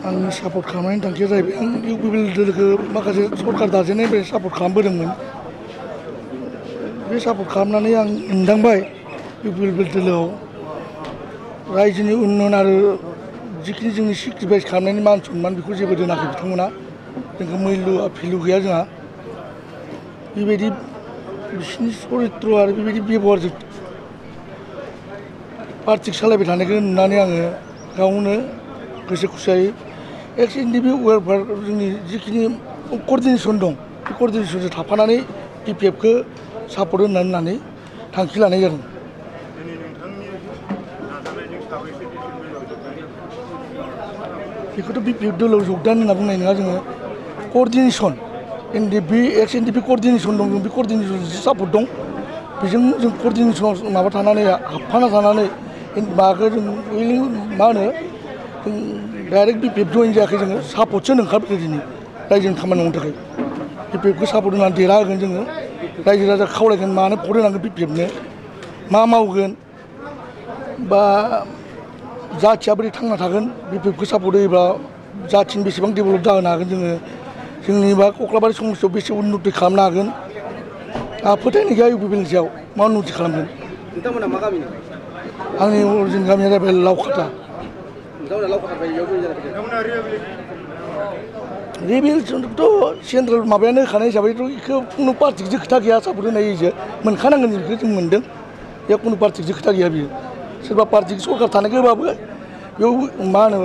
आंनि सापर्ट खालामनायनि थांखिया जाहैबाय आं इउपिपिएल दोलोखौ माखासे सरकार दाजेननायनिफ्राय सापर्ट खालामबोदोंमोन। बे सापर्ट खालामनानै आं मोनदांबाय इउपिपिएल दोलोआव रायजोनि उन्नयन आरो जिखिनि जोंनि सेक्रिफाइस खालामनायनि मान सन्मान बेखौ जेबो दोनाखै बिथांमोना। जोंखौ मैल्य भेलु गैया जोंहा। बेबायदि बिसोरनि सरित्र आरो बेबायदि बेबहारजों पार्टि सालायबाय थानायखौ नुनानै आङो गावनो गोसो खुसियै एक्स एनडिपि वेलफेयार जोंनि जिखिनि कर्डिनेसन दं बे कर्डिनेसनजों थाफानानै बिपिएफखौ सापर्ट होननानै थांखि लानाय जादों। बेखौथ' बिपिएफ दोलोआव जगदान होनना बुंनाय नङा जोङो। कर्डिनेसन एनडिपि एक्स एनडिपि कर्डिनेसन दं, जों बे कर्डिनेसन सापर्ट दं। बेजों जों कर्डिनेसनाव माबा थानानै हाबफाना थानानै माखौ जों मा होनो जों डाइरेक्ट बिपिएफ जइन जायाखै, जोङो सापर्टसो ओंखारबोदों दिनै रायजोनि खामानि मावनो थाखाय। बिपिएफखौ सापर्ट होनानै देरहा होगोन जोङो। रायजो राजा खावलायगोन मानो भट होनांगोन बिपिएफनो, मा मावगोन बा जाथिया बोरै थांना थागोन बिपिएफखौ सापर्ट होयोब्ला जाथिनि बेसेबां डेभेलप जाहोनो हागोन जोङो, जोंनि बा कक्लाबारि समस्थियाव बेसे उन्नति खालामनो हागोन। आंहा फोथायनाय गैया इउपिपिएलनि सायाव मा उन्नति खालामगोन। नोंथांमोना मा गामिनि? आंनि अरिजिन गामिया जाबाय लावखाथा। रिभेलसनथ' सेन्ट्रेल माबायानो होखानाय हिसाबैथ' बेखौ खुनु पार्टिजों खोथा गैया सापर्ट होनायजों मोनखानांगोन बेखौ जों मोनदों। बेयाव खुनु पार्टिजों खोथा गैया बियो। सोरबा पार्टिजों सरकार थानायखौ होबाबो बेयाव मा होनो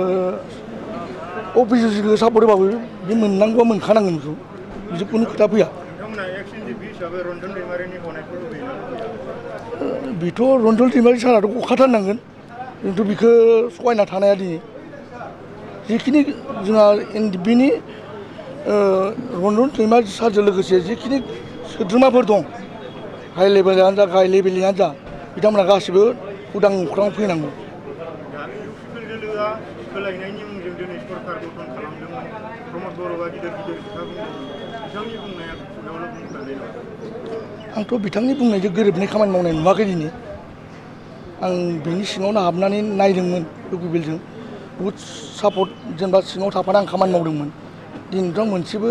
अफिसियेलखौ सापर्ट होबाबो बे मोननांगौआ मोनखानांगोन बेखौ, बिदि खुनु खोथा फैया। बेथ' रन्जल दैमारि साराथ' गखाथारनांगोन, जोंथ' बेखौ सहायना थानाया दिनै जिखिनि जोंहा एनडिपिनि रन्जल दैमारि सारजों लोगोसे जिखिनि सोद्रोमाफोर दं हाइ लेभेलानो जा गाहाय लेभेलनियानो जा बिथांमोना गासिबो उदां अख्राङाव फैनांगौ। सोलायनायनि मुंजों दिनै सरकार गठन खालामदोंमोन। प्रमद बर'आ गिदिर गिदिर खोथा बुंदों। बिथांनि बुंनाया खुगायावल' बुंनानै दं। आंथ' बिथांनि बुंनायजों गोरोबनाय खामानि मावनाय नुवाखै दिनै। आं बिनि सिङावनो हाबनानै नायदोंमोन इउपिपिएलजों बहुद सापर्ट जेनेबा सिङाव थाफाना आं खामानि मावदोंमोन। दिनैथ' मोनसेबो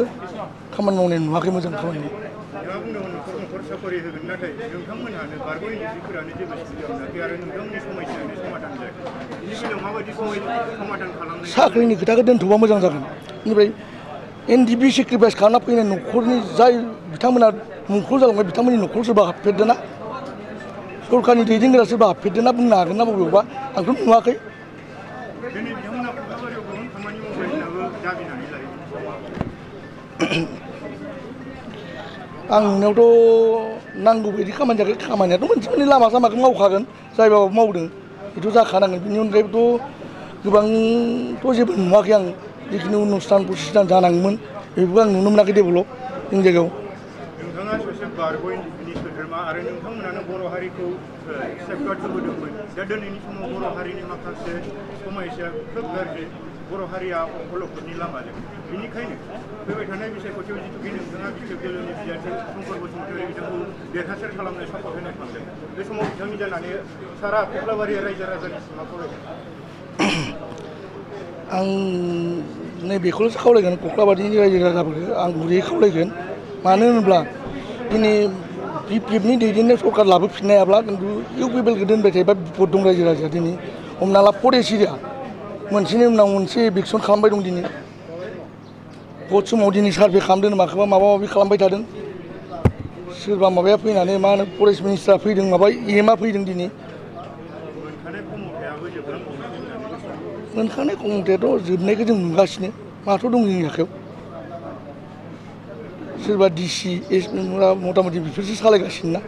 खामानि मावनाय नुवाखै मोजां खामानि। नोंथाङा बुंदोंमोन न'खर साखरि होगोन, नाथाय नोंथांमोनहानो बारग' एनडिपिफोरानो जेबो सुबिदा मोनाखै आरो नोंथांमोननि समस्यायानो समाधान जायाखै। बिनि बेलायाव माबायदि समाधान खालामनाय? साख्रिनि खोथाखौ दोनथ'बा मोजां जागोन। बेनिफ्राय एनडिपि सेक्रिफाइस खालामना फैनाय न'खरनि जाय बिथांमोना मुंख्लं जालांबाय बिथांमोननि न'खराव सोरबा हाबफेरदोंना, सरकारनि दैदेनग्रा सोरबा हाबफेरदोंना बुंनो हागोन ना बबेयावबा? आंथ' नुवाखै। दिनै बिथांमोना कक्लाबारियाव गोबां खामानि मावबाय होननाबो दाबिनानै लायो। आं नुनायावथ' नांगौ बायदि खामानि जायाखै। खामानियाथ' मोनसे मोननै लामा सामाखौ मावखागोन जायबाबो मावदों, बेथ' जाखानांगोन। बिनि अनगायैबोथ' गोबांथ' जेबो नुवाखै आं। जिखिनि अनुस्थान प्रतिष्ठान जानांगौमोन बेफोरखौ आं नुनो मोनाखै डेभेलप जोंनि जायगायाव। नोंथाङा सासे बारग' एनडिपिनि सोद्रोमा आरो नोंथांमोनानो बर' हारिखौ सेफगार्ड होबोदोंमोन। दा दिनैनि समाव बर' हारिनि माखासे समस्या खोब गाज्रि, बर' हारिया अलखदनि लामाजों। बेनिखायनो फैबाय थानाय बिसायख'थियाव जिथुखि नोंथाङा बिपिएफ दोलोनि बिजाथि शंकर बसुमतारी बिथांखौ देरहासार खालामनो सापर्ट होनो थांदों, बे समाव बिथांनि जानानै सारा कक्लाबारि रायजो राजानि सिङाव खावलायदों। आं नैबेखौल'सो खावलायगोन कक्लाबारिनि रायजो राजाफोरखौ आं गुरैयै खावलायगोन। मानो होनोब्ला दिनै बिपिएफनि दैदेननाय सरकार लाबोफिननो हायाब्ला खिन्थु इउपिपिएलखौ दोनबाय थायोबा बिपद दं रायजो राजाया। दिनै हमना ला फरेस्ट एरिया मोनसेनि उनाव मोनसे एभिकसन खालामबाय दं। दिनै भट समाव दिनै सार्भे खालामदों माखौबा माबा माबि खालामबाय थादों। सोरबा माबाया फैनानै मा होनो फरेस्ट मिनिस्टारा फैदों, माबा EMआ फैदों दिनै। मोनखानाय खमथायाथ' जोबनायखौ जों नुगासिनो, माथ' दं जोंनि आखायाव। सोरबा डिसि एसपि मथा मथि बिसोरसो सालायगासिनो ना।